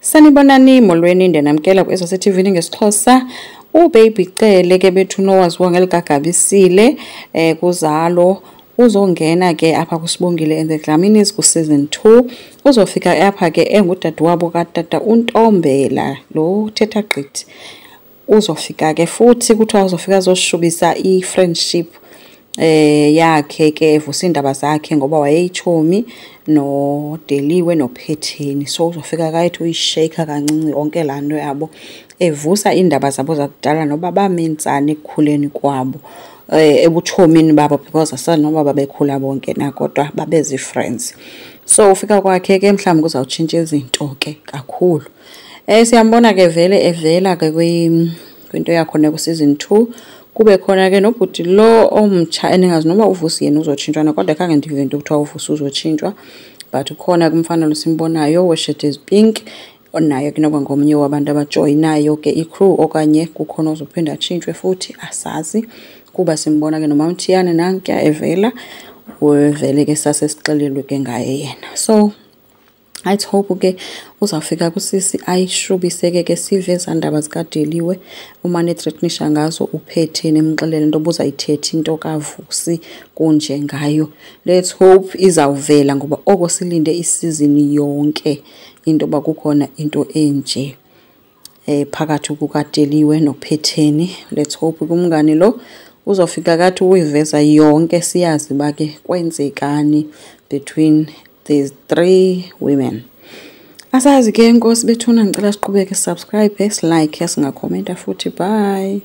Sanibonani, molweni, ndiyanamkela kwi-SABC ngesiXhosa. UBaby Cele ke bethu owaziwa ngelikagabisile kuzalo uzongena ke apha kuSibongile and the Dlaminis ku-season 2. Uzofika apha ke engudadewabo katata uNtombela lo uthetha gqithi. Uzofika ke futhi kuthiwa uzofika azoshubisa i-friendship yakhe ke, evusa iindaba zakhe ngoba wayeyitshomi noDeliwe noPhetheni. So uzofika kayithi uyisheyikha kancinci yonke laa nto yabo, evusa iindaba zabo zakudala noba bamintsana ekukhuleni kwabo, ebutshomini babo, because asazi noba babekhula bonke na, kodwa babezi-friends. So ufika kwakhe ke mhlawumbi kuzawutshintsha izinto ke kakhulu. Siyambona ke vele evela ke kwinto yakhona ku-season 2. Kube khona ke nobhuti lo omtsha endingazi noba uVusi yena uzotshintshwa na, kodwa khange ndive into kuthiwa uVusi uzotshintshwa, but ukhona ke umfana lo simbonayo wesheti ezipink, naye ke noba ngomnye wabantu abajoyinayo ke i-crew, okanye kukhona ozophinda atshintshwe futhi, asazi. Kuba simbona ke noMamthiyane nankuya evela, vele ke sasesixelelwe ke ngaye yena. So let's hope ke uzawufika kusisi ayishubise ke sive ezaa ndaba zikaDeliwe umane ethreatenisha ngazo uPhetheni, emxelele into yoba uzayithetha into kaVusi kunje ngayo. Let's hope izawuvela ngoba oko silinde isizini yonke into yoba kukhona into enje phakathi kukaDeliwe noPhetheni. Let's hope kumngani lo uzofika kathi uyiveza yonke, siyazi uba ke kwenzekani between these three women. Asazi ke, enkosi bethuna, ndicela siqhubeke, subscribe, silike, singakhomenta futhi. Bye.